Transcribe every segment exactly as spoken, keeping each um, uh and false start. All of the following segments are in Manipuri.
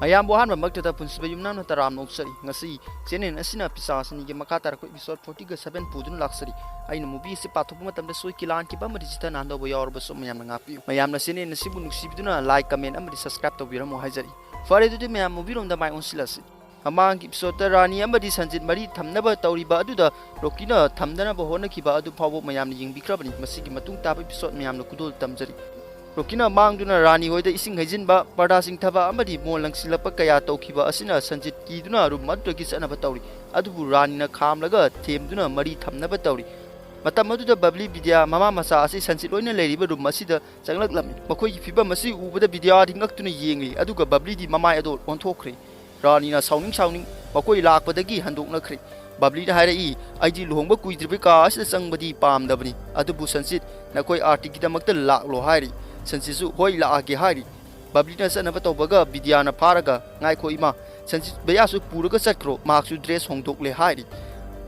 ꯃꯌꯥꯝꯕꯨ ꯑꯍꯥꯟꯕꯃꯛꯇꯗ ꯄꯨꯟꯁꯤꯕ ꯌꯨꯝꯅꯥꯝꯅ ꯇꯔꯥꯝꯅ ꯑꯣꯛꯆꯔꯤ꯫ ꯉꯁꯤ channel ꯑꯁꯤꯅ ꯄꯤꯁꯥꯁꯤꯅꯤꯒꯤ ꯃꯈꯥ ꯇꯥꯔꯛꯄ episode forty-seven ꯄꯨꯗꯨꯅ ꯂꯥꯛꯆꯔꯤ꯫ ꯑꯩꯅ movie ꯑꯁꯤ ꯄꯥꯊꯣꯛꯄ ꯃꯇꯝꯗ ꯁꯣꯏ ꯀꯤꯂꯥꯟꯈꯤꯕ ꯑꯃꯗꯤ ꯆꯤꯠꯇ ꯅꯥꯟꯗꯧꯕ ꯌꯥꯎꯔꯕꯁꯨ ꯃꯌꯥꯝꯅ ꯉꯥꯛꯄꯤꯌꯨ꯫ ꯃꯌꯥꯝꯅ channel ꯑꯁꯤꯕꯨ ꯅꯨꯡꯁꯤꯕꯤꯗꯨꯅ like, comment ꯑꯃꯗꯤ subscribe ꯇꯧꯕꯤꯔꯝꯃꯨ ꯍꯥꯏꯖꯔꯤ꯫ ꯐꯔꯦ, ꯑꯗꯨꯗꯤ ꯃꯌꯥꯝ movie ꯔꯣꯝꯗ ꯃꯥꯏ ꯑꯣꯟꯁꯤꯜꯂꯁꯤ꯫ ꯃꯃꯥꯡꯒꯤ episode ꯔꯥꯅꯤ ꯑꯃꯗꯤ ꯁꯟꯖꯤꯠ ꯃꯔꯤ ꯊꯝꯅꯕ ꯇꯧꯔꯤꯕ ꯑꯗꯨꯗ ꯔꯣꯀꯤꯅ ꯊꯝꯗꯅꯕ ꯍꯣꯠꯅꯈꯤꯕ ꯑꯗꯨ ꯐꯥꯎꯕ ꯃꯌꯥꯝꯅ ꯌꯦꯡꯕꯤꯈ꯭ꯔꯕꯅꯤ꯫ ꯃꯁꯤꯒꯤ ꯃꯇꯨꯡ ꯇꯥꯕ episode ꯃꯌꯥꯝꯅ ꯈꯨꯗꯣꯜ ꯇꯝꯖꯔꯤ꯫ ꯔꯣꯀꯤꯅ ꯃꯥꯡꯗꯨꯅ ꯔꯥꯅꯤ ꯍꯣꯏꯗ ꯏꯁꯤꯡ ꯍꯩꯖꯤꯟꯕ, ꯄꯔꯗꯥꯁꯤꯡ ꯊꯕ ꯑꯃꯗꯤ ꯃꯣꯟ ꯂꯪꯁꯤꯜꯂꯛꯄ ꯀꯌꯥ ꯇꯧꯈꯤꯕ ꯑꯁꯤꯅ ꯁꯟꯖꯤꯠ ꯀꯤꯗꯨꯅ room ꯑꯗꯨꯗꯒꯤ ꯆꯠꯅꯕ ꯇꯧꯔꯤ꯫ ꯑꯗꯨꯕꯨ ꯔꯥꯅꯤꯅ ꯈꯥꯝꯂꯒ ꯊꯦꯝꯗꯨꯅ ꯃꯔꯤ ꯊꯝꯅꯕ ꯇꯧꯔꯤ꯫ ꯃꯇꯝ ꯑꯗꯨꯗ ꯕꯕ꯭ꯂꯤ ꯕꯤꯗ꯭ꯌꯥ ꯃꯃꯥ ꯃꯆꯥ ꯑꯁꯤ ꯁꯟꯖꯤꯠ ꯂꯣꯏꯅ ꯂꯩꯔꯤꯕ room ꯑꯁꯤꯗ ꯆꯪꯂꯛꯂꯝꯃꯤ꯫ ꯃꯈꯣꯏꯒꯤ ꯐꯤꯕꯝ ꯑꯁꯤ ꯎꯕꯗ ꯕꯤꯗ꯭ꯌꯥꯗꯤ ꯉꯛꯇꯨꯅ ꯌꯦꯡꯂꯤ, ꯑꯗꯨꯒ ꯕꯕ꯭ꯂꯤꯗꯤ ꯃꯃꯥꯏ ꯑꯗꯣ ꯑꯣꯟꯊꯣꯛꯈ꯭ꯔꯦ꯫ ꯔꯥꯅꯤꯅ ꯁꯥꯎꯅꯤꯡ ꯁꯥꯎꯅꯤꯡ ꯃꯈꯣꯏ ꯂꯥꯛꯄꯗꯒꯤ ꯍꯟꯗꯣꯛꯅꯈ꯭ꯔꯦ꯫ ꯕꯕ꯭ꯂꯤꯅ ꯍꯥꯏꯔꯛꯏ, "ꯑꯩꯗꯤ ꯂꯨꯍꯣꯡꯕ ꯀꯨꯏꯗ꯭ꯔꯤꯕ ꯀꯥ ꯑꯁꯤꯗ ꯆꯪꯕꯗꯤ ꯄꯥꯝꯗꯕꯅꯤ, ꯑꯗꯨꯕꯨ ꯁꯟꯖꯤꯠ, ꯅꯈꯣꯏ ꯑꯥꯔꯇꯤꯒꯤꯗꯃꯛꯇ ꯂꯥꯛꯂꯣ" ꯍꯥꯏꯔꯤ꯫ ꯁꯟꯖꯤꯠꯁꯨ "ꯍꯣꯏ, ꯂꯥꯛꯑꯒꯦ" ꯍꯥꯏꯔꯤ꯫ ꯕꯕ꯭ꯂꯤꯅ ꯆꯠꯅꯕ ꯇꯧꯕꯒ ꯕꯤꯗ꯭ꯌꯥꯅ ꯐꯥꯔꯒ, "ꯉꯥꯏꯈꯣ ꯏꯃꯥ, ꯁꯟꯖꯤꯠ ꯚꯩꯌꯥꯁꯨ ꯄꯨꯔꯒ ꯆꯠꯈ꯭ꯔꯣ, ꯃꯍꯥꯛꯁꯨ dress ꯍꯣꯡꯗꯣꯛꯂꯦ" ꯍꯥꯏꯔꯤ꯫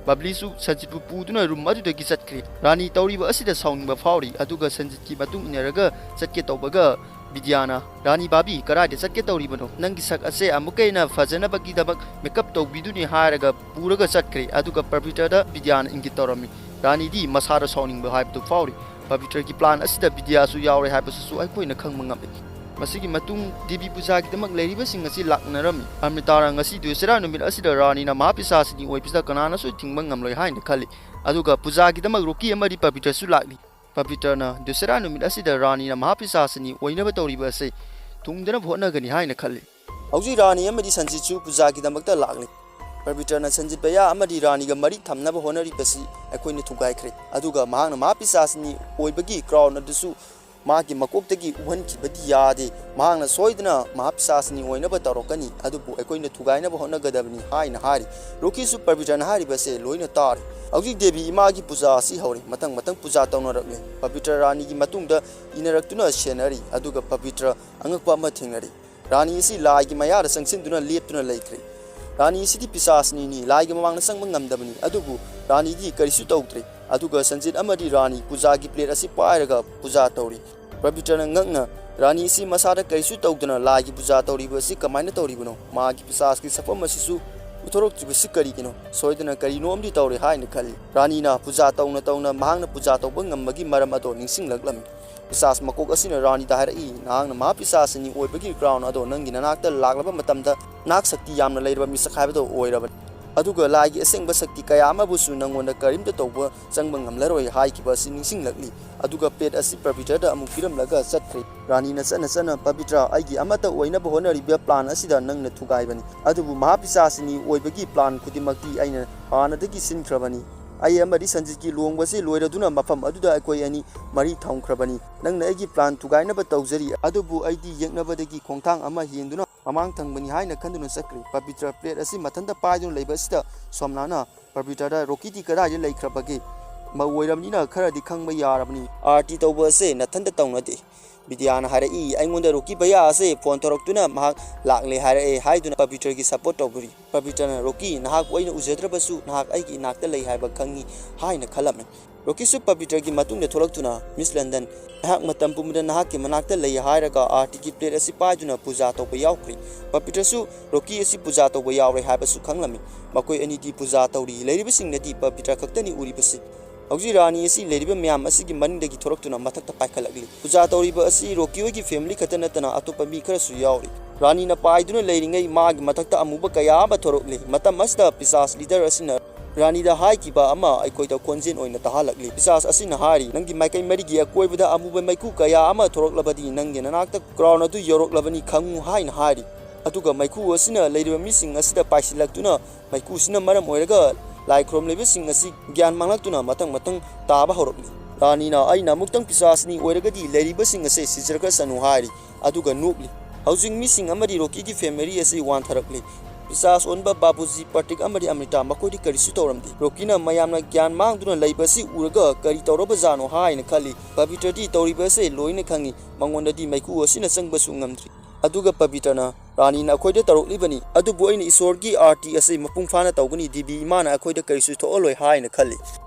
ꯕꯕ꯭ꯂꯤꯁꯨ ꯁꯟꯖꯤꯠꯄꯨ ꯄꯨꯗꯨꯅ room ꯑꯗꯨꯗꯒꯤ ꯆꯠꯈ꯭ꯔꯦ꯫ ꯔꯥꯅꯤ ꯇꯧꯔꯤꯕ ꯑꯁꯤꯗ ꯁꯥꯎꯅꯤꯡꯕ ꯐꯥꯎꯔꯤ, ꯑꯗꯨꯒ ꯁꯟꯖꯤꯠꯀꯤ ꯃꯇꯨꯡ ꯏꯟꯅꯔꯒ ꯆꯠꯀꯦ ꯇꯧꯕꯒ ꯕꯤꯗ꯭ꯌꯥꯅ, "ꯔꯥꯅꯤ ꯕꯥꯕꯤ, ꯀꯗꯥꯏꯗ ꯆꯠꯀꯦ ꯇꯧꯔꯤꯕꯅꯣ? ꯅꯪꯒꯤ ꯁꯛ ꯑꯁꯦ ꯑꯃꯨꯛꯀ ꯍꯦꯟꯅ ꯐꯖꯅꯕꯒꯤꯗꯃꯛ makeup ꯇꯧꯕꯤꯗꯨꯅꯤ" ꯍꯥꯏꯔꯒ ꯄꯨꯔꯒ ꯆꯠꯈ꯭ꯔꯦ꯫ ꯑꯗꯨꯒ ꯄꯕꯤꯇ꯭ꯔꯗ ꯕꯤꯗ꯭ꯌꯥꯅ ꯏꯪꯒꯤꯠ ꯇꯧꯔꯝꯃꯤ꯫ ꯔꯥꯅꯤꯗꯤ ꯃꯁꯥꯗ ꯁꯥꯎꯅꯤꯡꯕ ꯍꯥꯏꯕꯗꯨ ꯐꯥꯎꯔꯤ꯫ ꯄꯕꯤꯇ꯭ꯔꯒꯤ plan ꯑꯁꯤꯗ ꯕꯤꯗ꯭ꯌꯥꯁꯨ ꯌꯥꯎꯔꯦ ꯍꯥꯏꯕꯁꯤꯁꯨ ꯑꯩꯈꯣꯏꯅ ꯈꯪꯕ ꯉꯝꯃꯤ꯫ ꯃꯁꯤꯒꯤ ꯃꯇꯨꯡ ꯗꯦꯕꯤ ꯄꯨꯖꯥꯒꯤꯗꯃꯛ ꯂꯩꯔꯤꯕꯁꯤꯡ ꯑꯁꯤ ꯂꯥꯛꯅꯔꯝꯃꯤ꯫ ꯑꯃ꯭ꯔꯤꯇꯥꯅ ꯉꯁꯤ ꯗꯨꯁꯦꯔꯥ ꯅꯨꯃꯤꯠ ꯑꯁꯤꯗ ꯔꯥꯅꯤꯅ ꯃꯍꯥꯄꯤꯁꯥꯁꯤꯅꯤ ꯑꯣꯏꯕꯁꯤꯗ ꯀꯅꯥꯅꯁꯨ ꯊꯤꯡꯕ ꯉꯝꯂꯣꯏ ꯍꯥꯏꯅ ꯈꯜꯂꯤ꯫ ꯑꯗꯨꯒ ꯄꯨꯖꯥꯒꯤꯗꯃꯛ ꯔꯣꯀꯤ ꯑꯃꯗꯤ ꯄꯕꯤꯇ꯭ꯔꯁꯨ ꯂꯥꯛꯂꯤ꯫ ꯄꯕꯤꯇ꯭ꯔꯅ ꯗꯨꯁꯦꯔꯥ ꯅꯨꯃꯤꯠ ꯑꯁꯤꯗ ꯔꯥꯅꯤꯅ ꯃꯍꯥꯄꯤꯁꯥꯁꯤꯅꯤ ꯑꯣꯏꯅꯕ ꯇꯧꯔꯤꯕ ꯑꯁꯤ ꯊꯨꯡꯗꯅꯕ ꯍꯣꯠꯅꯒꯅꯤ ꯍꯥꯏꯅ ꯈꯜꯂꯤ꯫ ꯍꯧꯖꯤꯛ ꯔꯥꯅꯤ ꯑꯃꯗꯤ ꯁꯟꯖꯤꯠꯁꯨ ꯄꯨꯖꯥꯒꯤꯗꯃꯛꯇ ꯂꯥꯛꯂꯤ꯫ ꯄꯕꯤꯇ꯭ꯔꯅ ꯁꯟꯖꯤꯠ ꯚꯩꯌꯥ ꯑꯃꯗꯤ ꯔꯥꯅꯤꯒ ꯃꯔꯤ ꯊꯝꯅꯕ ꯍꯣꯠꯅꯔꯤꯕꯁꯤ ꯑꯩꯈꯣꯏꯅ ꯊꯨꯒꯥꯏꯈ꯭ꯔꯦ꯫ ꯑꯗꯨꯒ ꯃꯍꯥꯛꯅ ꯃꯍꯥꯄꯤꯁꯥꯁꯤꯅꯤ ꯑꯣꯏꯕꯒꯤ crown ꯑꯗꯨꯁꯨ ꯃꯍꯥꯛꯀꯤ ꯃꯀꯣꯛꯇꯒꯤ ꯎꯍꯟꯈꯤꯕꯗꯤ ꯌꯥꯗꯦ꯫ ꯃꯍꯥꯛꯅ ꯁꯣꯏꯗꯅ ꯃꯍꯥꯄꯤꯁꯥꯁꯤꯅꯤ ꯑꯣꯏꯅꯕ ꯇꯧꯔꯛꯀꯅꯤ, ꯑꯗꯨꯕꯨ ꯑꯩꯈꯣꯏꯅ ꯊꯨꯒꯥꯏꯅꯕ ꯍꯣꯠꯅꯒꯗꯕꯅꯤ ꯍꯥꯏꯅ ꯍꯥꯏꯔꯤ꯫ ꯔꯣꯀꯤꯁꯨ ꯄꯕꯤꯇ꯭ꯔꯅ ꯍꯥꯏꯔꯤꯕꯁꯦ ꯂꯣꯏꯅ ꯇꯥꯔꯤ꯫ ꯍꯧꯖꯤꯛ ꯗꯦꯕꯤ ꯏꯃꯥꯒꯤ ꯄꯨꯖꯥ ꯑꯁꯤ ꯍꯧꯔꯦ꯫ ꯃꯊꯪ ꯃꯊꯪ ꯄꯨꯖꯥ ꯇꯧꯅꯔꯛꯂꯦ꯫ ꯄꯕꯤꯇ꯭ꯔ ꯔꯥꯅꯤꯒꯤ ꯃꯇꯨꯡꯗ ꯏꯟꯅꯔꯛꯇꯨꯅ ꯁꯦꯟꯅꯔꯤ, ꯑꯗꯨꯒ ꯄꯕꯤꯇ꯭ꯔ ꯑꯉꯛꯄ ꯑꯃ ꯊꯦꯡꯅꯔꯤ꯫ ꯔꯥꯅꯤ ꯑꯁꯤ ꯂꯥꯏꯒꯤ ꯃꯌꯥꯗ ꯆꯪꯁꯤꯟꯗꯨꯅ ꯂꯦꯞꯇꯨꯅ ꯂꯩꯈ꯭ꯔꯦ꯫ ꯔꯥꯅꯤ ꯑꯁꯤꯗꯤ ꯄꯤꯁꯥꯁꯅꯤꯅꯤ, ꯂꯥꯏꯒꯤ ꯃꯃꯥꯡꯗ ꯆꯪꯕ ꯉꯝꯗꯕꯅꯤ, ꯑꯗꯨꯕꯨ ꯔꯥꯅꯤꯗꯤ ꯀꯔꯤꯁꯨ ꯇꯧꯗ꯭ꯔꯦ꯫ ꯑꯗꯨꯒ ꯁꯟꯖꯤꯠ ꯑꯃꯗꯤ ꯔꯥꯅꯤ ꯄꯨꯖꯥꯒꯤ plate ꯑꯁꯤ ꯄꯥꯏꯔꯒ ꯄꯨꯖꯥ ꯇꯧꯔꯤ꯫ ꯄꯕꯤꯇ꯭ꯔꯅ ꯉꯛꯅ ꯔꯥꯅꯤ ꯑꯁꯤ ꯃꯁꯥꯗ ꯀꯔꯤꯁꯨ ꯇꯧꯗꯅ ꯂꯥꯏꯒꯤ ꯄꯨꯖꯥ ꯇꯧꯔꯤꯕ ꯑꯁꯤ ꯀꯃꯥꯏꯅ ꯇꯧꯔꯤꯕꯅꯣ? ꯃꯥꯒꯤ ꯄꯤꯁꯥꯁꯀꯤ ꯁꯛꯐꯝ ꯑꯁꯤꯁꯨ ꯎꯠꯊꯣꯔꯛꯇ꯭ꯔꯤꯕꯁꯤ ꯀꯔꯤꯒꯤꯅꯣ? ꯁꯣꯏꯗꯅ ꯀꯔꯤꯅꯣ ꯑꯃꯗꯤ ꯇꯧꯔꯦ ꯍꯥꯏꯅ ꯈꯜꯂꯤ꯫ ꯔꯥꯅꯤꯅ ꯄꯨꯖꯥ ꯇꯧꯅ ꯇꯧꯅ ꯃꯍꯥꯛꯅ ꯄꯨꯖꯥ ꯇꯧꯕ ꯉꯝꯕꯒꯤ ꯃꯔꯝ ꯑꯗꯣ ꯅꯤꯡꯁꯤꯡꯂꯛꯂꯝꯃꯤ꯫ ꯄꯤꯁꯥꯁ ꯃꯀꯣꯛ ꯑꯁꯤꯅ ꯔꯥꯅꯤꯗ ꯍꯥꯏꯔꯛꯏ, "ꯅꯍꯥꯛꯅ ꯃꯍꯥꯄꯤꯁꯥꯁꯤꯅꯤ ꯑꯣꯏꯕꯒꯤ ꯀ꯭ꯔꯥꯎꯟ ꯑꯗꯣ ꯅꯪꯒꯤ ꯅꯅꯥꯛꯇ ꯂꯥꯛꯂꯕ ꯃꯇꯝꯗ ꯅꯍꯥꯛ ꯁꯛꯇꯤ ꯌꯥꯝꯅ ꯂꯩꯔꯕ ꯃꯤꯁꯛ ꯍꯥꯏꯕꯗꯣ ꯑꯣꯏꯔꯕꯅꯤ꯫ ꯑꯗꯨꯒ ꯂꯥꯏꯒꯤ ꯑꯁꯦꯡꯕ ꯁꯛꯇꯤ ꯀꯌꯥ ꯑꯃꯕꯨꯁꯨ ꯅꯪꯉꯣꯟꯗ ꯀꯔꯤꯝꯇ ꯇꯧꯕ ꯆꯪꯕ ꯉꯝꯂꯔꯣꯏ" ꯍꯥꯏꯈꯤꯕ ꯑꯁꯤ ꯅꯤꯡꯁꯤꯡꯂꯛꯂꯤ꯫ ꯑꯗꯨꯒ ꯄ꯭ꯂꯦꯠ ꯑꯁꯤ ꯄꯕꯤꯇ꯭ꯔꯗ ꯑꯃꯨꯛ ꯄꯤꯔꯝꯂꯒ ꯆꯠꯈ꯭ꯔꯦ꯫ ꯔꯥꯅꯤꯅ ꯆꯠꯅ ꯆꯠꯅ, "ꯄꯕꯤꯇ꯭ꯔ, ꯑꯩꯒꯤ ꯑꯃꯠꯇ ꯑꯣꯏꯅꯕ ꯍꯣꯠꯅꯔꯤꯕ ꯄ꯭ꯂꯥꯟ ꯑꯁꯤꯗ ꯅꯪꯅ ꯊꯨꯒꯥꯏꯕꯅꯤ꯫ ꯑꯗꯨꯕꯨ ꯃꯍꯥꯄꯤꯁꯥꯁꯤꯅꯤ ꯑꯣꯏꯕꯒꯤ ꯄ꯭ꯂꯥꯟ ꯈꯨꯗꯤꯡꯃꯛꯇꯤ ꯑꯩꯅ ꯍꯥꯟꯅꯗꯒꯤ ꯁꯤꯟꯈ꯭ꯔꯕꯅꯤ꯫ ꯑꯩ ꯑꯃꯗꯤ ꯁꯟꯖꯤꯠꯀꯤ ꯂꯨꯍꯣꯡꯕꯁꯤ ꯂꯣꯏꯔꯗꯨꯅ ꯃꯐꯝ ꯑꯗꯨꯗ ꯑꯩꯈꯣꯏ ꯑꯅꯤ ꯃꯔꯤ ꯊꯝꯈ꯭ꯔꯕꯅꯤ꯫ ꯅꯪꯅ ꯑꯩꯒꯤ ꯄ꯭ꯂꯥꯟ ꯊꯨꯒꯥꯏꯅꯕ ꯇꯧꯖꯔꯤ, ꯑꯗꯨꯕꯨ ꯑꯩꯗꯤ ꯌꯦꯛꯅꯕꯗꯒꯤ ꯈꯣꯡꯊꯥꯡ ꯑꯃ ꯍꯦꯟꯗꯨꯅ ꯃꯃꯥꯡ ꯊꯪꯕꯅꯤ" ꯍꯥꯏꯅ ꯈꯟꯗꯨꯅ ꯆꯠꯈ꯭ꯔꯦ꯫ ꯄꯕꯤꯇ꯭ꯔ ꯄ꯭ꯂꯦꯠ ꯑꯁꯤ ꯃꯊꯟꯇ ꯄꯥꯏꯗꯨꯅ ꯂꯩꯕ ꯑꯁꯤꯗ ꯁꯣꯝꯂꯥꯅ ꯄꯕꯤꯇ꯭ꯔꯗ, "ꯔꯣꯀꯤꯗꯤ ꯀꯗꯥꯏꯗ ꯂꯩꯈ꯭ꯔꯕꯒꯦ? ꯃꯧ ꯑꯣꯏꯔꯕꯅꯤꯅ ꯈꯔꯗꯤ ꯈꯪꯕ ꯌꯥꯔꯕꯅꯤ꯫ ꯑꯥꯔꯇꯤ ꯇꯧꯕ ꯑꯁꯦ ꯅꯊꯟꯇ ꯇꯧꯅꯗꯦ꯫" ꯕꯤꯗ꯭ꯌꯥꯅ ꯍꯥꯏꯔꯛꯏ, "ꯑꯩꯉꯣꯟꯗ ꯔꯣꯀꯤ ꯚꯩꯌꯥ ꯑꯁꯦ ꯐꯣꯟ ꯇꯧꯔꯛꯇꯨꯅ ꯃꯍꯥꯛ ꯂꯥꯛꯂꯦ ꯍꯥꯏꯔꯛꯑꯦ" ꯍꯥꯏꯗꯨꯅ ꯄꯕꯤꯇ꯭ꯔꯒꯤ ꯁꯄꯣꯔꯠ ꯇꯧꯕꯤꯔꯤ꯫ ꯄꯕꯤꯇ꯭ꯔꯅ, "ꯔꯣꯀꯤ, ꯅꯍꯥꯛꯄꯨ ꯑꯩꯅ ꯎꯖꯗ꯭ꯔꯕꯁꯨ ꯅꯍꯥꯛ ꯑꯩꯒꯤ ꯏꯅꯥꯛꯇ ꯂꯩ ꯍꯥꯏꯕ ꯈꯪꯉꯤ" ꯍꯥꯏꯅ ꯈꯜꯂꯝꯃꯤ꯫ ꯔꯣꯀꯤꯁꯨ ꯄꯕꯤꯇ꯭ꯔꯒꯤ ꯃꯇꯨꯡꯗ ꯊꯣꯛꯂꯛꯇꯨꯅ, "ꯃꯤꯁ ꯂꯟꯗꯟ, ꯑꯩꯍꯥꯛ ꯃꯇꯝ ꯄꯨꯝꯕꯗ ꯅꯍꯥꯛꯀꯤ ꯃꯅꯥꯛꯇ ꯂꯩ" ꯍꯥꯏꯔꯒ ꯑꯥꯔꯇꯤꯒꯤ ꯄ꯭ꯂꯦꯠ ꯑꯁꯤ ꯄꯥꯏꯗꯨꯅ ꯄꯨꯖꯥ ꯇꯧꯕ ꯌꯥꯎꯈ꯭ꯔꯦ꯫ ꯄꯕꯤꯇ꯭ꯔꯁꯨ ꯔꯣꯀꯤ ꯑꯁꯤ ꯄꯨꯖꯥ ꯇꯧꯕ ꯌꯥꯎꯔꯦ ꯍꯥꯏꯕꯁꯨ ꯈꯪꯂꯝꯃꯤ꯫ ꯃꯈꯣꯏ ꯑꯅꯤꯗꯤ ꯄꯨꯖꯥ ꯇꯧꯔꯤ꯫ ꯂꯩꯔꯤꯕꯁꯤꯡꯅꯗꯤ ꯄꯕꯤꯇ꯭ꯔ ꯈꯛꯇꯅꯤ ꯎꯔꯤꯕꯁꯤ꯫ ꯍꯧꯖꯤꯛ ꯔꯥꯅꯤ ꯑꯁꯤ ꯂꯩꯔꯤꯕ ꯃꯌꯥꯝ ꯑꯁꯤꯒꯤ ꯃꯅꯤꯡꯗꯒꯤ ꯊꯣꯔꯛꯇꯨꯅ ꯃꯊꯛꯇ ꯄꯥꯏꯈꯠꯂꯛꯂꯤ꯫ ꯄꯨꯖꯥ ꯇꯧꯔꯤꯕ ꯑꯁꯤ ꯔꯣꯀꯤ ꯍꯣꯏꯒꯤ ꯐꯦꯃꯤꯂꯤ ꯈꯛꯇ ꯅꯠꯇꯅ ꯑꯇꯣꯞꯄ ꯃꯤ ꯈꯔꯁꯨ ꯌꯥꯎꯔꯤ꯫ ꯔꯥꯅꯤꯅ ꯄꯥꯏꯗꯨꯅ ꯂꯩꯔꯤꯉꯩ ꯃꯥꯒꯤ ꯃꯊꯛꯇ ꯑꯃꯨꯕ ꯀꯌꯥ ꯑꯃ ꯊꯣꯔꯛꯂꯤ꯫ ꯃꯇꯝ ꯑꯁꯤꯗ ꯄꯤꯁꯥꯁ ꯂꯤꯗꯔ ꯑꯁꯤꯅ ꯔꯥꯅꯤꯗ ꯍꯥꯏꯈꯤꯕ ꯑꯃ ꯑꯩꯈꯣꯏꯗ ꯈꯣꯟꯖꯦꯜ ꯑꯣꯏꯅ ꯇꯥꯍꯜꯂꯛꯂꯤ꯫ ꯄꯤꯁꯥꯁ ꯑꯁꯤꯅ ꯍꯥꯏꯔꯤ, "ꯅꯪꯒꯤ ꯃꯥꯏꯀꯩ ꯃꯔꯤꯒꯤ ꯑꯀꯣꯏꯕꯗ ꯑꯃꯨꯕ ꯃꯩꯈꯨ ꯀꯌꯥ ꯑꯃ ꯊꯣꯔꯛꯂꯕꯗꯤ ꯅꯪꯒꯤ ꯅꯅꯥꯛꯇ ꯀ꯭ꯔꯥꯎꯟ ꯑꯗꯨ ꯌꯧꯔꯛꯂꯕꯅꯤ ꯈꯪꯉꯨ" ꯍꯥꯏꯅ ꯍꯥꯏꯔꯤ꯫ ꯑꯗꯨꯒ ꯃꯩꯈꯨ ꯑꯁꯤꯅ ꯂꯩꯔꯤꯕ ꯃꯤꯁꯤꯡ ꯑꯁꯤꯗ ꯄꯥꯏꯁꯤꯜꯂꯛꯇꯨꯅ ꯃꯩꯈꯨꯁꯤꯅ ꯃꯔꯝ ꯑꯣꯏꯔꯒ ꯂꯥꯏ ꯈꯨꯔꯨꯝꯂꯤꯕꯁꯤꯡ ꯑꯁꯤ ꯒ꯭ꯌꯥꯟ ꯃꯥꯡꯂꯛꯇꯨꯅ ꯃꯊꯪ ꯃꯊꯪ ꯇꯥꯕ ꯍꯧꯔꯛꯂꯤ꯫ ꯔꯥꯅꯤꯅ, "ꯑꯩꯅ ꯑꯃꯨꯛꯇꯪ ꯄꯤꯁꯥꯁꯅꯤ ꯑꯣꯏꯔꯒꯗꯤ ꯂꯩꯔꯤꯕꯁꯤꯡ ꯑꯁꯦ ꯁꯤꯖꯔꯒꯁꯅꯨ" ꯍꯥꯏꯔꯤ꯫ ꯑꯗꯨꯒ ꯅꯣꯛꯂꯤ꯫ ꯍꯧꯖꯤꯛ ꯃꯤꯁꯤꯡ ꯑꯃꯗꯤ ꯔꯣꯀꯤꯒꯤ ꯐꯦꯃꯤꯂꯤ ꯑꯁꯤ ꯋꯥꯟꯊꯔꯛꯂꯤ꯫ ꯄꯤꯁꯥꯁ ꯑꯣꯟꯕ ꯕꯥꯕꯨꯖꯤ, ꯄ꯭ꯔꯇꯤꯛ ꯑꯃꯗꯤ ꯑꯃ꯭ꯔꯤꯇꯥ ꯃꯈꯣꯏꯗꯤ ꯀꯔꯤꯁꯨ ꯇꯧꯔꯝꯗꯦ꯫ ꯔꯣꯀꯤꯅ ꯃꯌꯥꯝꯅ ꯒ꯭ꯌꯥꯟ ꯃꯥꯡꯗꯨꯅ ꯂꯩꯕ ꯑꯁꯤ ꯎꯔꯒ ꯀꯔꯤ ꯇꯧꯔꯕꯖꯥꯠꯅꯣ ꯍꯥꯏꯅ ꯈꯜꯂꯤ꯫ ꯄꯕꯤꯇ꯭ꯔꯗꯤ ꯇꯧꯔꯤꯕ ꯑꯁꯦ ꯂꯣꯏꯅ ꯈꯪꯏ꯫ ꯃꯉꯣꯟꯗꯗꯤ ꯃꯩꯈꯨ ꯑꯁꯤꯅ ꯆꯪꯕꯁꯨ ꯉꯝꯗ꯭ꯔꯤ꯫ ꯑꯗꯨꯒ ꯄꯕꯤꯇ꯭ꯔꯅ, "ꯔꯥꯅꯤꯅ ꯑꯩꯈꯣꯏꯗ ꯇꯧꯔꯛꯂꯤꯕꯅꯤ, ꯑꯗꯨꯕꯨ ꯑꯩꯅ ꯏꯁꯣꯔꯒꯤ ꯑꯥꯔꯇꯤ ꯑꯁꯤ ꯃꯄꯨꯡ ꯐꯥꯅ ꯇꯧꯒꯅꯤ, ꯗꯦꯕꯤ ꯏꯃꯥꯅ ꯑꯩꯈꯣꯏꯗ ꯀꯔꯤꯁꯨ ꯊꯣꯛꯍꯜꯂꯣꯏ" ꯍꯥꯏꯅ ꯈꯜꯂꯤ꯫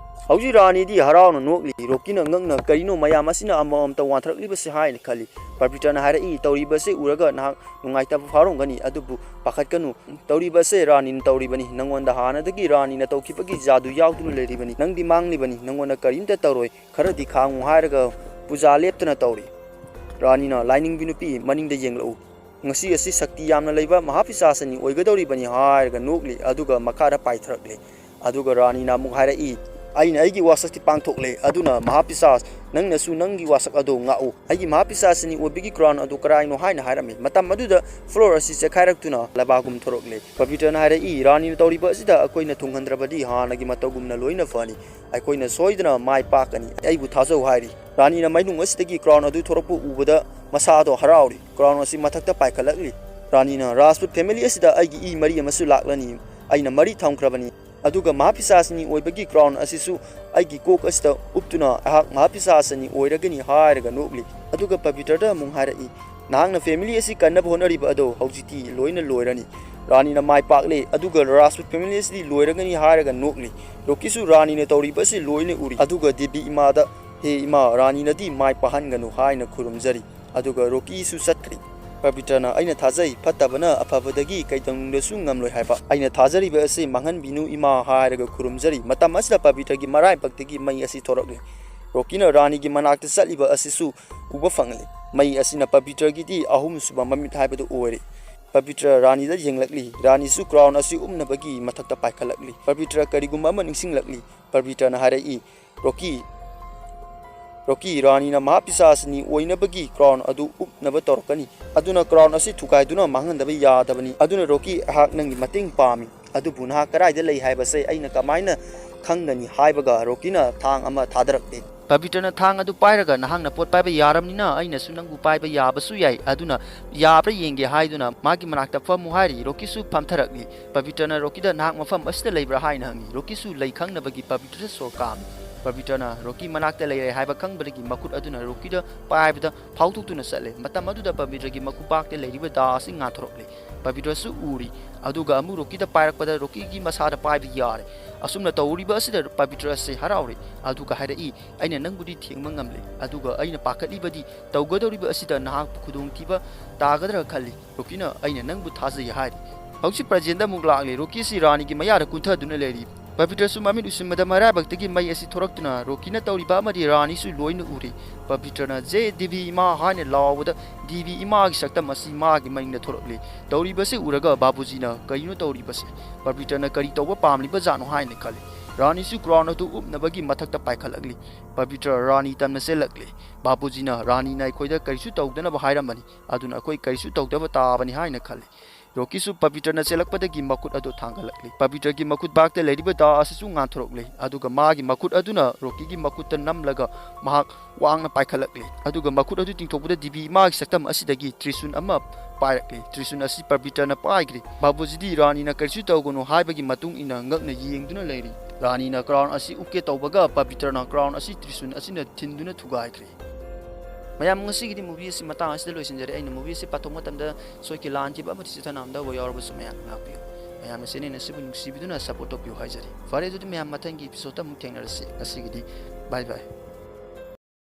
ꯍꯧꯖꯤꯛ ꯔꯥꯅꯤꯗꯤ ꯍꯔꯥꯎꯅ ꯅꯣꯛꯂꯤ꯫ ꯔꯣꯀꯤꯅ ꯉꯛꯅ, "ꯀꯔꯤꯅꯣ ꯃꯌꯥꯝ ꯑꯁꯤꯅ ꯑꯃꯃꯝꯇ ꯋꯥꯟꯊꯔꯛꯂꯤꯕꯁꯦ?" ꯍꯥꯏꯅ ꯈꯜꯂꯤ꯫ ꯄꯕꯤꯇ꯭ꯔꯅ ꯍꯥꯏꯔꯛꯏ, "ꯇꯧꯔꯤꯕꯁꯦ ꯎꯔꯒ ꯅꯍꯥꯛ ꯅꯨꯡꯉꯥꯏꯇꯕ ꯐꯥꯎꯔꯝꯒꯅꯤ, ꯑꯗꯨꯕꯨ ꯄꯥꯈꯠꯀꯅꯨ꯫ ꯇꯧꯔꯤꯕꯁꯦ ꯔꯥꯅꯤꯅ ꯇꯧꯔꯤꯕꯅꯤ꯫ ꯅꯪꯉꯣꯟꯗ ꯍꯥꯟꯅꯗꯒꯤ ꯔꯥꯅꯤꯅ ꯇꯧꯈꯤꯕꯒꯤ ꯖꯥꯗꯨ ꯌꯥꯎꯗꯨꯅ ꯂꯩꯔꯤꯕꯅꯤ꯫ ꯅꯪꯗꯤ ꯃꯥꯡꯂꯤꯕꯅꯤ꯫ ꯅꯪꯉꯣꯟꯗ ꯀꯔꯤꯝꯇ ꯇꯧꯔꯣꯏ꯫ ꯈꯔꯗꯤ ꯈꯥꯡꯉꯨ" ꯍꯥꯏꯔꯒ ꯄꯨꯖꯥ ꯂꯦꯞꯇꯅ ꯇꯧꯔꯤ꯫ ꯔꯥꯅꯤꯅ, "ꯂꯥꯏꯅꯤꯡꯕꯤ ꯅꯨꯄꯤ, ꯃꯅꯤꯡꯗ ꯌꯦꯡꯂꯛꯎ꯫ ꯉꯁꯤ ꯑꯁꯤ ꯁꯛꯇꯤ ꯌꯥꯝꯅ ꯂꯩꯕ ꯃꯍꯥꯄꯤꯁꯥꯁꯅꯤ ꯑꯣꯏꯒꯗꯧꯔꯤꯕꯅꯤ" ꯍꯥꯏꯔꯒ ꯅꯣꯛꯂꯤ꯫ ꯑꯗꯨꯒ ꯃꯈꯥꯗ ꯄꯥꯏꯊꯔꯛꯂꯦ꯫ ꯑꯗꯨꯒ ꯔꯥꯅꯤꯅ ꯑꯃꯨꯛ ꯍꯥꯏꯔꯛꯏ, "ꯑꯩꯅ ꯑꯩꯒꯤ ꯋꯥꯁꯛꯇꯤ ꯄꯥꯡꯊꯣꯛꯂꯦ, ꯑꯗꯨꯅ ꯃꯍꯥꯄꯤꯁꯥꯁ, ꯅꯪꯅꯁꯨ ꯅꯪꯒꯤ ꯋꯥꯁꯛ ꯑꯗꯨ ꯉꯥꯛꯎ꯫ ꯑꯩꯒꯤ ꯃꯍꯥꯄꯤꯁꯥꯁꯅꯤ ꯑꯣꯏꯕꯒꯤ ꯀ꯭ꯔꯥꯎꯟ ꯑꯗꯨ ꯀꯔꯥꯏꯅꯣ?" ꯍꯥꯏꯅ ꯍꯥꯏꯔꯝꯃꯤ꯫ ꯃꯇꯝ ꯑꯗꯨꯗ ꯐ꯭ꯂꯣꯔ ꯑꯁꯤ ꯆꯦꯛꯈꯥꯏꯔꯛꯇꯨꯅ ꯂꯩꯕꯥꯛꯒꯨꯝ ꯊꯣꯔꯛꯂꯦ꯫ ꯄꯕꯤꯇ꯭ꯔꯅ ꯍꯥꯏꯔꯛꯏ, "ꯔꯥꯅꯤꯅ ꯇꯧꯔꯤꯕ ꯑꯁꯤꯗ ꯑꯩꯈꯣꯏꯅ ꯊꯨꯡꯍꯟꯗ꯭ꯔꯕꯗꯤ ꯍꯥꯟꯅꯒꯤ ꯃꯇꯧꯒꯨꯝꯅ ꯂꯣꯏꯅ ꯐꯅꯤ꯫ ꯑꯩꯈꯣꯏꯅ ꯁꯣꯏꯗꯅ ꯃꯥꯏ ꯄꯥꯛꯀꯅꯤ꯫ ꯑꯩꯕꯨ ꯊꯥꯖꯧ" ꯍꯥꯏꯔꯤ꯫ ꯔꯥꯅꯤꯅ ꯃꯩꯅꯨꯡ ꯑꯁꯤꯗꯒꯤ ꯀ꯭ꯔꯥꯎꯟ ꯑꯗꯨ ꯊꯣꯔꯛꯄ ꯎꯕꯗ ꯃꯁꯥꯗꯣ ꯍꯔꯥꯎꯔꯤ꯫ ꯀ꯭ꯔꯥꯎꯟ ꯑꯁꯤ ꯃꯊꯛꯇ ꯄꯥꯏꯈꯠꯂꯛꯂꯤ꯫ ꯔꯥꯅꯤꯅ, "ꯔꯥꯖꯄꯨꯠ ꯐꯦꯃꯤꯂꯤ ꯑꯁꯤꯗ ꯑꯩꯒꯤ ꯏ ꯃꯔꯤ ꯑꯃꯁꯨ ꯂꯥꯛꯂꯅꯤ꯫ ꯑꯩꯅ ꯃꯔꯤ ꯊꯝꯈ꯭ꯔꯕꯅꯤ꯫ ꯑꯗꯨꯒ ꯃꯍꯥꯄꯤꯁꯥꯁꯅꯤ ꯑꯣꯏꯕꯒꯤ ꯀ꯭ꯔꯥꯎꯟ ꯑꯁꯤꯁꯨ ꯑꯩꯒꯤ ꯀꯣꯛ ꯑꯁꯤꯗ ꯎꯞꯇꯨꯅ ꯑꯩꯍꯥꯛ ꯃꯍꯥꯄꯤꯁꯥꯁꯅꯤ ꯑꯣꯏꯔꯒꯅꯤ" ꯍꯥꯏꯔꯒ ꯅꯣꯛꯂꯤ꯫ ꯑꯗꯨꯒ ꯄꯕꯤꯇ꯭ꯔꯗ ꯑꯃꯨꯛ ꯍꯥꯏꯔꯛꯏ, "ꯅꯍꯥꯛꯅ ꯐꯦꯃꯤꯂꯤ ꯑꯁꯤ ꯀꯟꯅꯕ ꯍꯣꯠꯅꯔꯤꯕ ꯑꯗꯣ ꯍꯧꯖꯤꯛꯇꯤ ꯂꯣꯏꯅ ꯂꯣꯏꯔꯅꯤ"꯫ ꯔꯥꯅꯤꯅ ꯃꯥꯏ ꯄꯥꯛꯂꯦ꯫ ꯑꯗꯨꯒ ꯔꯥꯖꯄꯨꯠ ꯐꯦꯃꯤꯂꯤ ꯑꯁꯤꯗꯤ ꯂꯣꯏꯔꯒꯅꯤ ꯍꯥꯏꯔꯒ ꯅꯣꯛꯂꯤ꯫ ꯔꯣꯀꯤꯁꯨ ꯔꯥꯅꯤꯅ ꯇꯧꯔꯤꯕ ꯑꯁꯤ ꯂꯣꯏꯅ ꯎꯔꯤ꯫ ꯑꯗꯨꯒ ꯗꯦꯕꯤ ꯏꯃꯥꯗ, "ꯍꯦ ꯏꯃꯥ, ꯔꯥꯅꯤꯅꯗꯤ ꯃꯥꯏ ꯄꯥꯛꯍꯟꯒꯅꯨ" ꯍꯥꯏꯅ ꯈꯨꯔꯨꯝꯖꯔꯤ꯫ ꯑꯗꯨꯒ ꯔꯣꯀꯤꯁꯨ ꯆꯠꯈ꯭ꯔꯤ꯫ ꯄꯕꯤꯇ꯭ꯔꯅ, "ꯑꯩꯅ ꯊꯥꯖꯩ, ꯐꯠꯇꯕꯅ ꯑꯐꯕꯗꯒꯤ ꯀꯩꯗꯧꯅꯨꯡꯗꯁꯨ ꯉꯝꯂꯣꯏ ꯍꯥꯏꯕ꯫ ꯑꯩꯅ ꯊꯥꯖꯔꯤꯕ ꯑꯁꯤ ꯃꯥꯡꯍꯟꯕꯤꯅꯨ ꯏꯃꯥ" ꯍꯥꯏꯔꯒ ꯈꯨꯔꯨꯝꯖꯔꯤ꯫ ꯃꯇꯝ ꯑꯁꯤꯗ ꯄꯕꯤꯇ꯭ꯔꯒꯤ ꯃꯔꯥꯏꯕꯛꯇꯒꯤ ꯃꯩ ꯑꯁꯤ ꯊꯣꯔꯛꯂꯤ꯫ ꯔꯣꯀꯤꯅ ꯔꯥꯅꯤꯒꯤ ꯃꯅꯥꯛꯇ ꯆꯠꯂꯤꯕ ꯑꯁꯤꯁꯨ ꯎꯕ ꯐꯪꯂꯤ꯫ ꯃꯩ ꯑꯁꯤꯅ ꯄꯕꯤꯇ꯭ꯔꯒꯤꯗꯤ ꯑꯍꯨꯝꯁꯨꯕ ꯃꯃꯤꯠ ꯍꯥꯏꯕꯗꯨ ꯑꯣꯏꯔꯦ꯫ ꯄꯕꯤꯇ꯭ꯔ ꯔꯥꯅꯤꯗ ꯌꯦꯡꯂꯛꯂꯤ꯫ ꯔꯥꯅꯤꯁꯨ ꯀ꯭ꯔꯥꯎꯟ ꯑꯁꯤ ꯎꯞꯅꯕꯒꯤ ꯃꯊꯛꯇ ꯄꯥꯏꯈꯠꯂꯛꯂꯤ꯫ ꯄꯕꯤꯇ꯭ꯔ ꯀꯔꯤꯒꯨꯝꯕ ꯑꯃ ꯅꯤꯡꯁꯤꯡꯂꯛꯂꯤ꯫ ꯄꯕꯤꯇ꯭ꯔꯅ ꯍꯥꯏꯔꯛꯏ, "ꯔꯣꯀꯤ, ꯔꯣꯀꯤ, ꯔꯥꯅꯤꯅ ꯃꯍꯥꯄꯤꯁꯥꯁꯅꯤ ꯑꯣꯏꯅꯕꯒꯤ ꯀ꯭ꯔꯥꯎꯟ ꯑꯗꯨ ꯎꯞꯅꯕ ꯇꯧꯔꯛꯀꯅꯤ꯫ ꯑꯗꯨꯅ ꯀ꯭ꯔꯥꯎꯟ ꯑꯁꯤ ꯊꯨꯒꯥꯏꯗꯨꯅ ꯃꯥꯡꯍꯟꯗꯕ ꯌꯥꯗꯕꯅꯤ꯫ ꯑꯗꯨꯅ ꯔꯣꯀꯤ, ꯑꯩꯍꯥꯛ ꯅꯪꯒꯤ ꯃꯇꯦꯡ ꯄꯥꯝꯃꯤ꯫ ꯑꯗꯨꯕꯨ ꯅꯍꯥꯛ ꯀꯗꯥꯏꯗ ꯂꯩ ꯍꯥꯏꯕꯁꯦ ꯑꯩꯅ ꯀꯃꯥꯏꯅ ꯈꯪꯒꯅꯤ?" ꯍꯥꯏꯕꯒ ꯔꯣꯀꯤꯅ ꯊꯥꯡ ꯑꯃ ꯊꯥꯗꯔꯛꯂꯦ꯫ ꯄꯕꯤꯇ꯭ꯔꯅ ꯊꯥꯡ ꯑꯗꯨ ꯄꯥꯏꯔꯒ, "ꯅꯍꯥꯛꯅ ꯄꯣꯠ ꯄꯥꯏꯕ ꯌꯥꯔꯕꯅꯤꯅ ꯑꯩꯅꯁꯨ ꯅꯪꯕꯨ ꯄꯥꯏꯕ ꯌꯥꯕꯁꯨ ꯌꯥꯏ꯫ ꯑꯗꯨꯅ ꯌꯥꯕ꯭ꯔꯥ ꯌꯦꯡꯒꯦ" ꯍꯥꯏꯗꯨꯅ ꯃꯥꯒꯤ ꯃꯅꯥꯛꯇ ꯐꯝꯃꯨ ꯍꯥꯏꯔꯤ꯫ ꯔꯣꯀꯤꯁꯨ ꯐꯝꯊꯔꯛꯂꯤ꯫ ꯄꯕꯤꯇ꯭ꯔꯅ ꯔꯣꯀꯤꯗ, "ꯅꯍꯥꯛ ꯃꯐꯝ ꯑꯁꯤꯗ ꯂꯩꯕ꯭ꯔꯥ?" ꯍꯥꯏꯅ ꯍꯪꯉꯤ꯫ ꯔꯣꯀꯤꯁꯨ ꯂꯩ ꯈꯪꯅꯕꯒꯤ ꯄꯕꯤꯇ꯭ꯔꯗ ꯁꯣꯔ ꯀꯥꯝꯃꯤ꯫ ꯄꯕꯤꯇ꯭ꯔꯅ ꯔꯣꯀꯤ ꯃꯅꯥꯛꯇ ꯂꯩꯔꯦ ꯍꯥꯏꯕ ꯈꯪꯕꯗꯒꯤ ꯃꯈꯨꯠ ꯑꯗꯨꯅ ꯔꯣꯀꯤꯗ ꯄꯥꯏꯕꯗ ꯐꯥꯎꯗꯣꯛꯇꯨꯅ ꯆꯠꯂꯦ꯫ ꯃꯇꯝ ꯑꯗꯨꯗ ꯄꯕꯤꯇ꯭ꯔꯒꯤ ꯃꯈꯨꯕꯥꯛꯇ ꯂꯩꯔꯤꯕ ꯗꯥ ꯑꯁꯤ ꯉꯥꯟꯊꯣꯔꯛꯂꯦ꯫ ꯄꯕꯤꯇ꯭ꯔꯁꯨ ꯎꯔꯤ꯫ ꯑꯗꯨꯒ ꯑꯃꯨꯛ ꯔꯣꯀꯤꯗ ꯄꯥꯏꯔꯛꯄꯗ ꯔꯣꯀꯤꯒꯤ ꯃꯁꯥꯗ ꯄꯥꯏꯕ ꯌꯥꯔꯦ꯫ ꯑꯁꯨꯝꯅ ꯇꯧꯔꯤꯕ ꯑꯁꯤꯗ ꯄꯕꯤꯇ꯭ꯔ ꯑꯁꯤ ꯍꯔꯥꯎꯔꯦ꯫ ꯑꯗꯨꯒ ꯍꯥꯏꯔꯛꯏ, "ꯑꯩꯅ ꯅꯪꯕꯨꯗꯤ ꯊꯦꯡꯕ ꯉꯝꯂꯦ, ꯑꯗꯨꯒ ꯑꯩꯅ ꯄꯥꯈꯠꯂꯤꯕꯗꯤ ꯇꯧꯒꯗꯧꯔꯤꯕ ꯑꯁꯤꯗ ꯅꯍꯥꯛꯄꯨ ꯈꯨꯗꯣꯡꯊꯤꯕ ꯇꯥꯒꯗ꯭ꯔꯥ ꯈꯜꯂꯤ꯫ ꯔꯣꯀꯤꯅ ꯑꯩꯅ ꯅꯪꯕꯨ ꯊꯥꯖꯩ" ꯍꯥꯏꯔꯤ꯫ ꯍꯧꯖꯤꯛ ꯄ꯭ꯔꯖꯦꯟꯗ ꯑꯃꯨꯛ ꯂꯥꯛꯂꯦ꯫ ꯔꯣꯀꯤ ꯑꯁꯤ ꯔꯥꯅꯤꯒꯤ ꯃꯌꯥꯗ ꯀꯨꯟꯊꯗꯨꯅ ꯂꯩꯔꯤ꯫ ꯄꯕꯤꯇ꯭ꯔꯁꯨ ꯃꯃꯤꯠ ꯎꯁꯤꯟꯕꯗ ꯃꯔꯥꯏꯕꯛꯇꯒꯤ ꯃꯩ ꯑꯁꯤ ꯊꯣꯔꯛꯇꯨꯅ ꯔꯣꯀꯤꯅ ꯇꯧꯔꯤꯕ ꯑꯃꯗꯤ ꯔꯥꯅꯤꯁꯨ ꯂꯣꯏꯅ ꯎꯔꯦ꯫ ꯄꯕꯤꯇ꯭ꯔꯅ, "ꯖꯦ ꯗꯦꯕꯤ ꯏꯃꯥ" ꯍꯥꯏꯅ ꯂꯥꯎꯕꯗ ꯗꯦꯕꯤ ꯏꯃꯥꯒꯤ ꯁꯛꯇꯝ ꯑꯁꯤ ꯃꯥꯒꯤ ꯃꯅꯤꯡꯗ ꯊꯣꯔꯛꯂꯦ꯫ ꯇꯧꯔꯤꯕꯁꯤ ꯎꯔꯒ ꯕꯥꯕꯨꯖꯤꯅ, "ꯀꯩꯅꯣ ꯇꯧꯔꯤꯕꯁꯦ? ꯄꯕꯤꯇ꯭ꯔꯅ ꯀꯔꯤ ꯇꯧꯕ ꯄꯥꯝꯂꯤꯕ ꯖꯥꯠꯅꯣ?" ꯍꯥꯏꯅ ꯈꯜꯂꯤ꯫ ꯔꯥꯅꯤꯁꯨ ꯀ꯭ꯔꯥꯎꯟ ꯑꯗꯨ ꯎꯞꯅꯕꯒꯤ ꯃꯊꯛꯇ ꯄꯥꯏꯈꯠꯂꯛꯂꯤ꯫ ꯄꯕꯤꯇ꯭ꯔ ꯔꯥꯅꯤ ꯇꯝꯅ ꯆꯦꯜꯂꯛꯂꯦ꯫ ꯕꯥꯕꯨꯖꯤꯅ, "ꯔꯥꯅꯤꯅ ꯑꯩꯈꯣꯏꯗ ꯀꯔꯤꯁꯨ ꯇꯧꯗꯅꯕ ꯍꯥꯏꯔꯝꯕꯅꯤ, ꯑꯗꯨꯅ ꯑꯩꯈꯣꯏ ꯀꯔꯤꯁꯨ ꯇꯧꯗꯕ ꯇꯥꯕꯅꯤ" ꯍꯥꯏꯅ ꯈꯜꯂꯤ꯫ ꯔꯣꯀꯤꯁꯨ ꯄꯕꯤꯇ꯭ꯔꯅ ꯆꯦꯜꯂꯛꯄꯗꯒꯤ ꯃꯈꯨꯠ ꯑꯗꯨ ꯊꯥꯡꯒꯠꯂꯛꯂꯤ꯫ ꯄꯕꯤꯇ꯭ꯔꯒꯤ ꯃꯈꯨꯠ ꯕꯥꯛꯇ ꯂꯩꯔꯤꯕ ꯗꯥ ꯑꯁꯤꯁꯨ ꯉꯥꯟꯊꯣꯔꯛꯂꯦ, ꯑꯗꯨꯒ ꯃꯥꯒꯤ ꯃꯈꯨꯠ ꯑꯗꯨꯅ ꯔꯣꯀꯤꯒꯤ ꯃꯈꯨꯠꯇ ꯅꯝꯂꯒ ꯃꯍꯥꯛ ꯋꯥꯡꯅ ꯄꯥꯏꯈꯠꯂꯛꯂꯦ꯫ ꯑꯗꯨꯒ ꯃꯈꯨꯠ ꯑꯗꯨ ꯇꯤꯡꯊꯣꯛꯄꯗ ꯗꯦꯕꯤ ꯏꯃꯥꯒꯤ ꯁꯛꯇꯝ ꯑꯁꯤꯗꯒꯤ ꯇ꯭ꯔꯤꯁꯨꯟ ꯑꯃ ꯄꯥꯏꯔꯛꯂꯦ꯫ ꯇ꯭ꯔꯤꯁꯨꯟ ꯑꯁꯤ ꯄꯕꯤꯇ꯭ꯔꯅ ꯄꯥꯏꯈ꯭ꯔꯦ꯫ ꯕꯥꯕꯨꯖꯤꯗꯤ ꯔꯥꯅꯤꯅ ꯀꯔꯤꯁꯨ ꯇꯧꯒꯅꯨ ꯍꯥꯏꯕꯒꯤ ꯃꯇꯨꯡ ꯏꯟꯅ ꯉꯛꯅ ꯌꯦꯡꯗꯨꯅ ꯂꯩꯔꯤ꯫ ꯔꯥꯅꯤꯅ ꯀ꯭ꯔꯥꯎꯟ ꯑꯁꯤ ꯎꯞꯀꯦ ꯇꯧꯕꯒ ꯄꯕꯤꯇ꯭ꯔꯅ ꯀ꯭ꯔꯥꯎꯟ ꯑꯁꯤ ꯇ꯭ꯔꯤꯁꯨꯟ ꯑꯁꯤꯅ ꯊꯤꯟꯗꯨꯅ ꯊꯨꯒꯥꯏꯈ꯭ꯔꯦ꯫ ꯃꯌꯥꯝ, ꯉꯁꯤꯒꯤꯗꯤ movie ꯑꯁꯤ ꯃꯇꯥꯡ ꯑꯁꯤꯗ ꯂꯣꯏꯁꯤꯟꯖꯔꯦ꯫ ꯑꯩꯅ movie ꯑꯁꯤ ꯄꯥꯊꯣꯛ ꯃꯇꯝꯗ ꯁꯣꯏꯈꯤ ꯂꯥꯟꯈꯤꯕ ꯑꯃꯗꯤ ꯆꯤꯊꯅꯥꯝꯗꯕ ꯌꯥꯎꯔꯕꯁꯨ ꯃꯌꯥꯝꯅ ꯉꯥꯛꯄꯤꯌꯨ꯫ ꯃꯌꯥꯝꯅ channel ꯑꯁꯤꯕꯨ ꯅꯨꯡꯁꯤꯕꯤꯗꯨꯅ support ꯇꯧꯕꯤꯌꯨ ꯍꯥꯏꯖꯔꯤ꯫ ꯐꯔꯦ, ꯑꯗꯨꯗꯤ ꯃꯌꯥꯝ, ꯃꯊꯪꯒꯤ episode ꯑꯃꯨꯛ ꯊꯦꯡꯅꯔꯁꯤ꯫ ꯉꯁꯤꯒꯤꯗꯤ bye bye꯫